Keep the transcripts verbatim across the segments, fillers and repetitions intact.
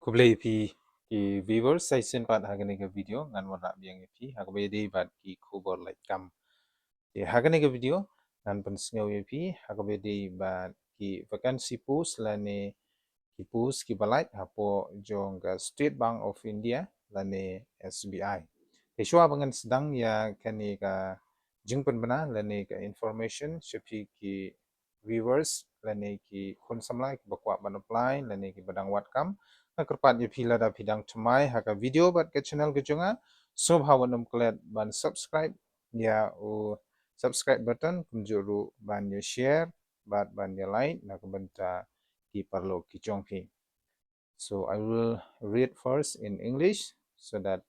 Khublei ïa phi ki viewers, sa shisien pat ha kane ka video ngan wanrah biang ïa phi ha kaba ïadei bad ki khubor lait kam. Te ha kane ka video ngan pynsngew ïa phi ha kaba ïadei bad ki vacancy post lane ki post kiba lait hapoh jong ka State Bank of India lane S B I. Te shuwa ba ngan sdang ïa kane ka jingpynbna lane ka information sha phi ki viewers lane ki khun samla kiba kwah ban apply lane kiba dang wad kam, nga kyrpad ïa phi lada phi dang thymmai ha ka video bad ka channel ka jong nga, sngewbha wat nym klet ban subscribe ïa u subscribe button, kumjuh ruh ban ïa share bad ban ïa like na ka bynta ki paralok ki jong phi. So I will read first in English so that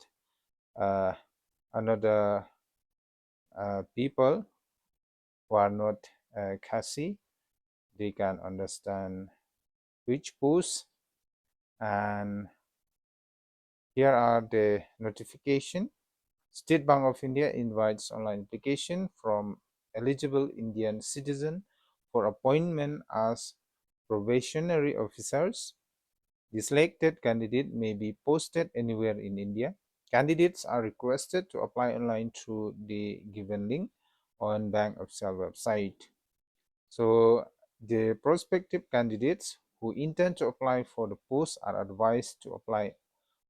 uh, another uh, people who are not uh, Khasi, they can understand which post. And here are the notification. State Bank of India invites online application from eligible Indian citizen for appointment as probationary officers. The selected candidate may be posted anywhere in India. Candidates are requested to apply online through the given link on Bank official website. So the prospective candidates who intend to apply for the post are advised to apply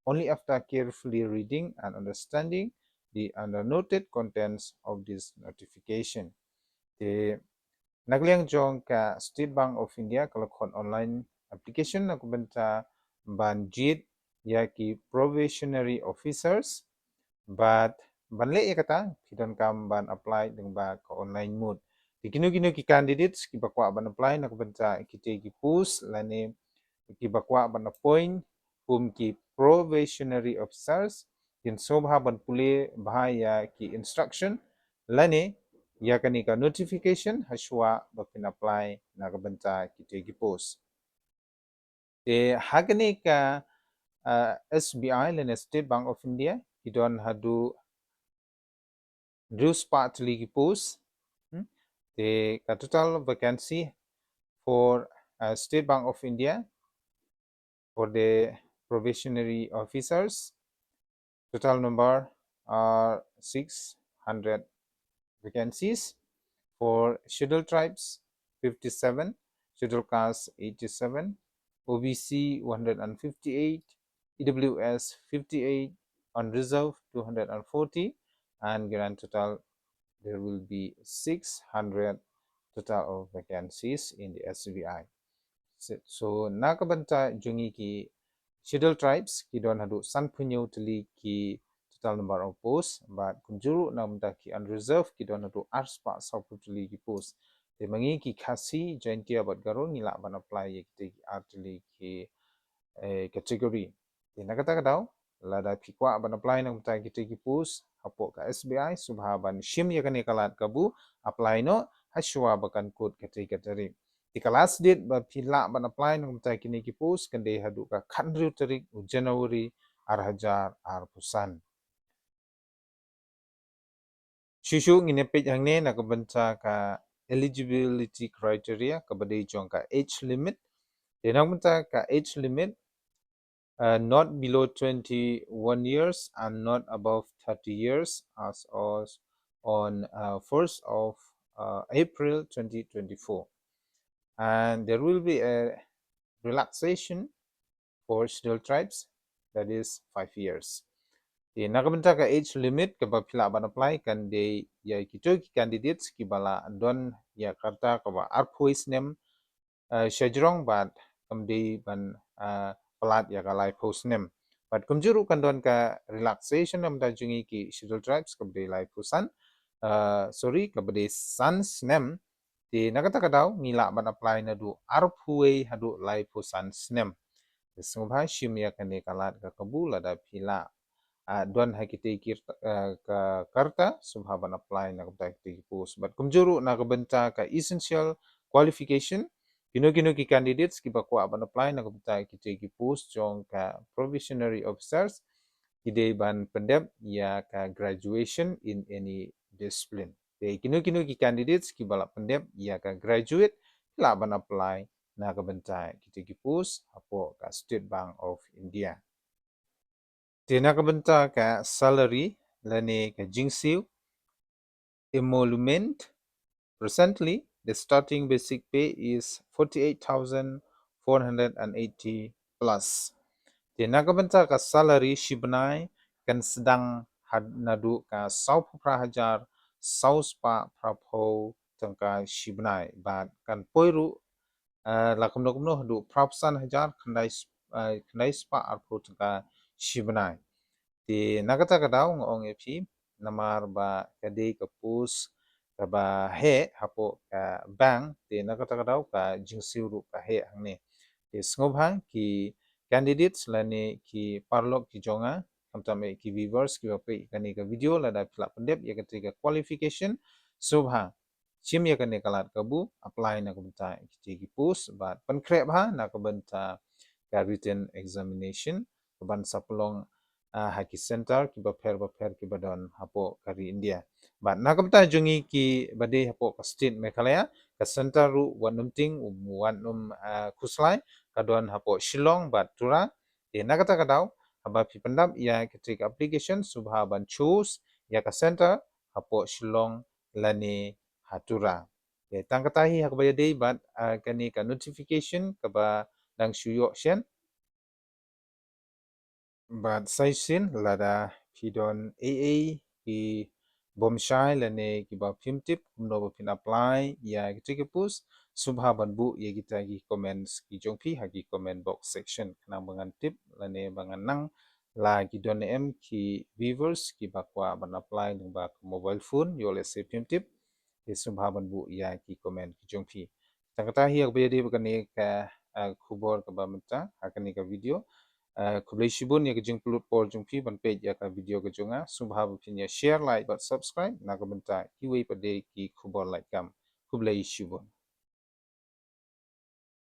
only after carefully reading and understanding the undernoted contents of this notification. Te na ka liang jong ka State Bank of India ka la khot online application na ka bynta ban jied ïa ki probationary officers, bad ban leh ïa kata phi donkam ban apply lyngba ka online mode. Te kino kino ki candidates kiba kwah ban apply na ka bynta kita ki post lane kiba kwah ban appoint kum ki probationary officers, kin sngewbha ban pule bha ïa ki instruction lane ïa kane ka notification ha shuwa ba phin apply na ka bynta kita ki post. Te ha kane ka uh, S B I lane State Bank of India ki don haduh hynriew spah tylli ki post. Hmm? Te ka total vacancy for uh, State Bank of India for the probationary officers, total number are six hundred vacancies. For Scheduled Tribes, fifty-seven, Scheduled Caste, eighty-seven, O B C, one hundred fifty-eight, E W S, fifty-eight, Unreserved, two hundred forty, and grand total there will be six hundred total of vacancies in the S B I. So, so na ka bynta jong ngi ki Scheduled Tribes ki don haduh sanphew hynñiew tylli ki total number of post, bad kumjuh ruh na ka bynta ki Unreserved ki don haduh arspah sawphew tylli ki post. Te ma ngi ki Khasi, Jaintia bad Garo ngi lah ban apply ïa kita ki ar tylli ki eh, category. Te na kata ka daw lada phi kwah ban apply na ka bynta kita ki post hapoh ka S B I, sngewbha ban shim ïa kane ka lad kabu apply noh ha shuwa ba kan kut katei ka tarik. Te ka last date ba phi lah ban apply na ka bynta kine ki post kan dei haduh ka khathynriew tarik u January ar hajar arphew san. Shuh shuh ngin ïa peit hangne na ka bynta ka eligibility criteria kaba dei jong ka age limit. Te na ka bynta ka age limit, uh, not below twenty-one years and not above thirty years as of on uh, first of uh, April twenty twenty-four. And there will be a relaxation for Scheduled Tribes, that is five years. Te na ka bynta ka age limit kaba phi lah ban apply kan dei ïa kito ki candidates kiba la don ïa ka rta kaba arphew snem uh, shajrong bad kam dei ban uh, palat ïa ka laiphew snem. Bad kumjuh ruh kan don ka relaxation na ka bynta jong ngi ki Scheduled Tribes kaba dei laiphew san, uh, sorry, kaba dei san snem. Te na kata ka daw ngi lah ban apply naduh arphew wei haduh laiphew san snem. Te sngewbha shim ïa kane ka lad ka kabu lada phi lah uh, don ha kita ki uh, ka rta, sngewbha ban apply na ka bynta kita ki post. Bad kumjuh ruh na ka bynta ka essential qualification, kino kino ki candidates kiba kwah ban apply na ka bynta kita ki post jong ka probationary officers ki dei ban pyndep ïa ka graduation in any discipline. Te kino kino ki candidates kiba la pyndep ïa ka graduate ki lah ban apply na ka bynta kita ki post hapoh ka State Bank of India. Te na ka bynta ka salary lane ka jingsiew, emolument, presently the starting basic pay is forty-eight thousand four hundred and eighty plus. Te na ka bynta ka salary shi bnai kan sdang ha naduh ka sawphew phra hajar saw spah phraphew tyngka shi bnai bad kan poi ruh, ah, la kumno kumno haduh phraphew san hajar khyndai s-, ah, khyndai spah arphew tyngka shi bnai. Te na kata ka daw nga ong ïa phi namar ba ka dei ka post kaba heh hapoh ka bank, te na kata ka daw ka jingsiew ruh ka heh hangne. Te sngewbha ki candidates lane ki paralok ki jong nga, khamtam eh ki viewers kiba peit kane ka video, lada phi lah pyndep ïa kata ka qualification, sngewbha shim ïa kane ka lad kabu apply na ka bynta kita ki post bad pynkhreh bha na ka bynta ka written examination kaban sa pynlong, ah, ha ki center kiba pher ba pher kiba don hapoh ka ri India. Bad na ka bynta jong ngi kiba dei hapoh ka state Meghalaya, ka center ruh wat nym tieng, wat nym, ah, khuslai, ka don hapoh Shillong bad Tura. Te na kata ka daw haba phi pyndap ïa kata ka application, sngewbha ban choose ïa ka center hapoh Shillong lane ha Tura. Te tang kata hi ha kaba ïadei bad, ah, kane ka notification kaba dang shu ïoh shen. Bad sa shisien lada phi don ei ei ki bym shai lane kiba phim tip kumno ba phin apply ïa kita ki post, sngewbha ban buh ïa kita ki comments ki jong phi ha ki comment box section, khnang ba ngan tip lane ba ngan nang la ki don ne em ki viewers kiba kwah ban apply lyngba ka mobile phone, ïoh lehse phim tip, te sngewbha ban buh ïa ki comment ki jong phi. Tang kata hi ha kaba ïadei bad kane ka, ah, khubor kaba mynta ha kane ka video. Ah, khublei shibun ïa ka jingpynlut por jong phi ban peit ïa ka video ka jong nga. Sngewbha ba phin ïa share, like bad subscribe na ka bynta kiwei pat de ki khubor lait kam. Khublei shibun.